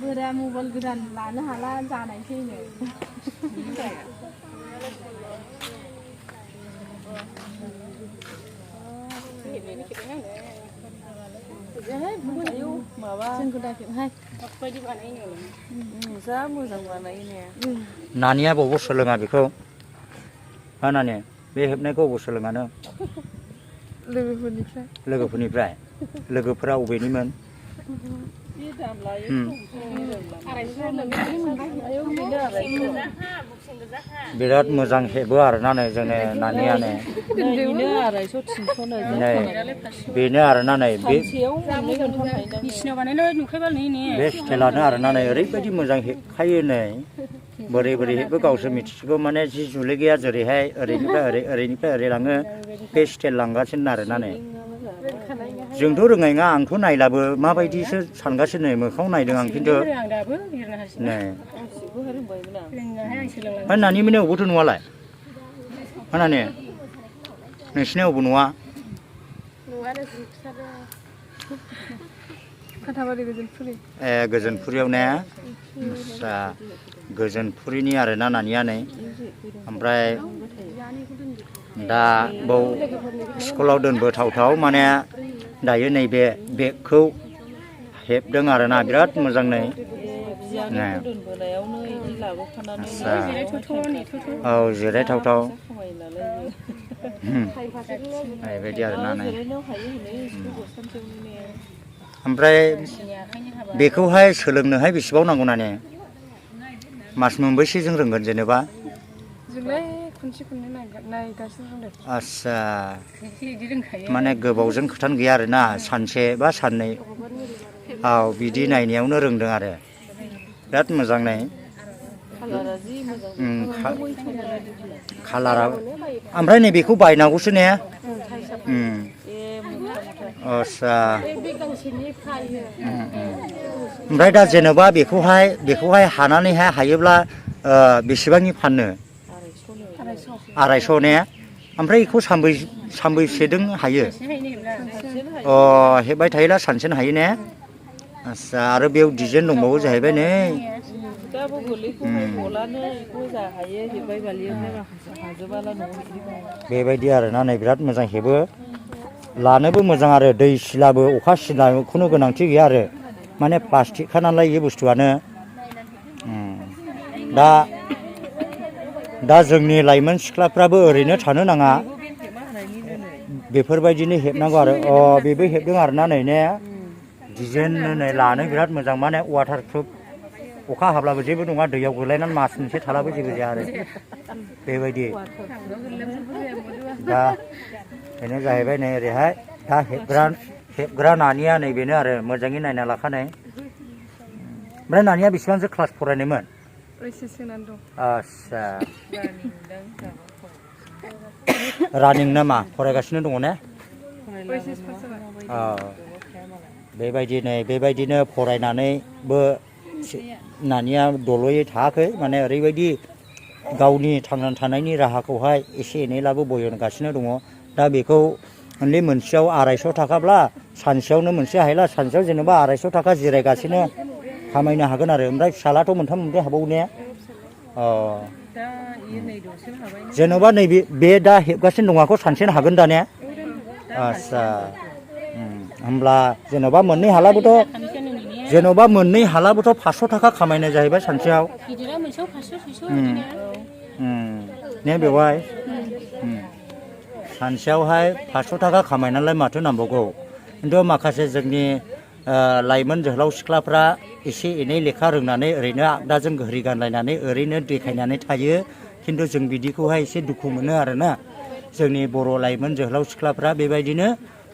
बोरा mobile गोदान लानो हाला जानायसैनो नानिया बबाव सोलोङा बेखौ हा नानि बे हेबनायखौ बबाव सोलोङानो लोगोफोरनिफ्राय लोगोफोरा अबेनिमोन बिराद मोजां हेबो आरोना नै जोंनि नानियानो बेनो आरोना नै बे स्टाइलानो आरोना नै ओरैबायदि मोजां हेबखायो नै बोरै बोरै हेबो गावसो मिथिसिगौ माने जि जुलि गैया जेरैहाय ओरैनिफ्राय ओरै लाङो बे स्टाइल लांगासिनो आरोना नै जोंथ' रोंनाय नङा आंथ' नायलाबो माबायदिसो सानगासिनो मोखाङाव नायदों आं खिन्थु नै नानि मोननि अबावथ' न'आलाय नानि नोंसिनि अबाव न'आ ए गोजोनपुरियाव ने आस्सा गोजोनपुरिनि आरोना नानिया नै ओमफ्राय दा बाव स्कुलाव दोनबोथावथाव माने दायो नैबे बेगखौ हेबदों आरोना बिराद मोजां नै औ जिरायथावथाव बेबायदि आरोना नै ओमफ्राय बेखौहाय सोलोंनोहाय बेसेबां नांगौ नानि मास मोनबैसे जों रोंगोन जेनेबा आस्सा माने गोबावजों खोथानो गैया आरोना सानसे बा साननै औ बिदि नायनायावनो रोंदों आरो बिराद मोजां नै कालारा ओमफ्राय नैबेखौ बायनांगौसो ने आस्सा ओमफ्राय दा जेनेबा बेखौहाय हानानैहाय हायोब्ला बेसेबांनि फानो 250 ने ओमफ्राय बेखौ सानबैसेजों हायो हेबबाय थायोब्ला सानसेनो हायो ने आस्सा आरो बेयाव डिजाइन दंबावो जाहैबाय नै बेबायदि आरोना नै बिराद मोजां हेबो लानोबो मोजां आरो दै सिलाबो अखा सिलाबो खुनु गोनांथि गैया आरो माने प्लास्टिकखा नालाय बे बुस्थुआनो दा जोंनि लाइमोन सिख्लाफ्राबो ओरैनो थानो नाङा बेफोरबायदिनो हेबनांगौ आरो बेबो हेबदों आरोना नै ने डिजाइन नै लानो बिराद मोजां माने वाटार प्रुफ अखा हाब्लाबो जेबो नङा दैयाव गोलैनानै मास मोनसे थालाबो जेबो जाया आरो बेबायदि दा बेनो जाहैबाय नै ओरैहाय दा हेबग्रा नानिया नै बेनो आरो मोजाङै नायना लाखानाय ओमफ्राय नानिया बेसेबांसो क्लास फरायनायमोन आस्सा रानिं नामा फरायगासिनो दङ ने बेबायदिनो फरायनानैबो नानिया दल'यै थायाखै माने ओरैबायदि गावनि थांनानै थानायनि राहाखौहाय एसे एनैब्लाबो बयनगासिनो दङ दा बेखौ ओनलि मोनसेयाव 250 थाखाब्ला सानसेयावनो मोनसे हायोला सानसेयाव जेनेबा 250 थाखा जिरायगासिनो खामायनो हागोन आरो ओमफ्राय फिसालाथ' मोनथाम मोनब्रै हाबावो ने जेन'बा नैबे बे दा हेबगासिनो दङखौ सानसेनो हागोन दा ने आस्सा होमब्ला जेन'बा मोननै हालाबोथ' 500 थाखा खामायनाय जाहैबाय सानसेयाव ने बेवहाय सानसेयावहाय 500 थाखा खामायनानैलाय माथो नांबावगौ खिन्थु माखासे जोंनि लाइमोन जोहोलाव सिख्लाफ्रा एसे एनै लेखा रोंनानै ओरैनो आगदाजों घरि गानलायनानै ओरैनो देखायनानै थायो खिन्थु जों बिदिखौहाय एसे दुखु मोनो आरोना जोंनि बर' लाइमोन जोहोलाव सिख्लाफ्रा बेबायदिनो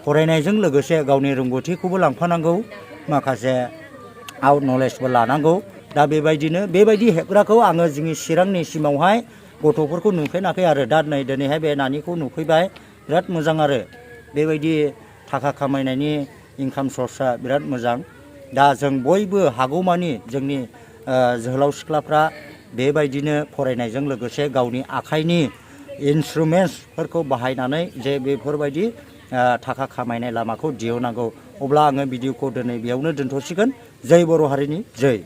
फरायनायजों लोगोसे गावनि रोंगौथिखौबो लांफानांगौ माखासे आउट नलेजबो लानांगौ दा बेबायदि हेबग्राखौ आङो जोंनि चिरांनि सिमावहाय गथ'फोरखौ नुफेराखै आरो दा नै दिनैहाय बे नानिखौ नुफैबाय बिराद मोजां आरो बेबायदि थाखा खामायनायनि इनकाम सर्सआ बिराद मोजां दा जों बयबो हागौमानि जोंनि जोहोलाव सिख्लाफ्रा बेबायदिनो फरायनायजों लोगोसे गावनि आखाइनि इन्सट्रुमेन्ट्सफोरखौ बाहायनानै जे बेफोरबायदि थाखा खामायनाय लामाखौ दिहुननांगौ अब्ला आङो भिडिअखौ दिनै बेयावनो दोनथ'सिगोन जै बर' हारिनि जै।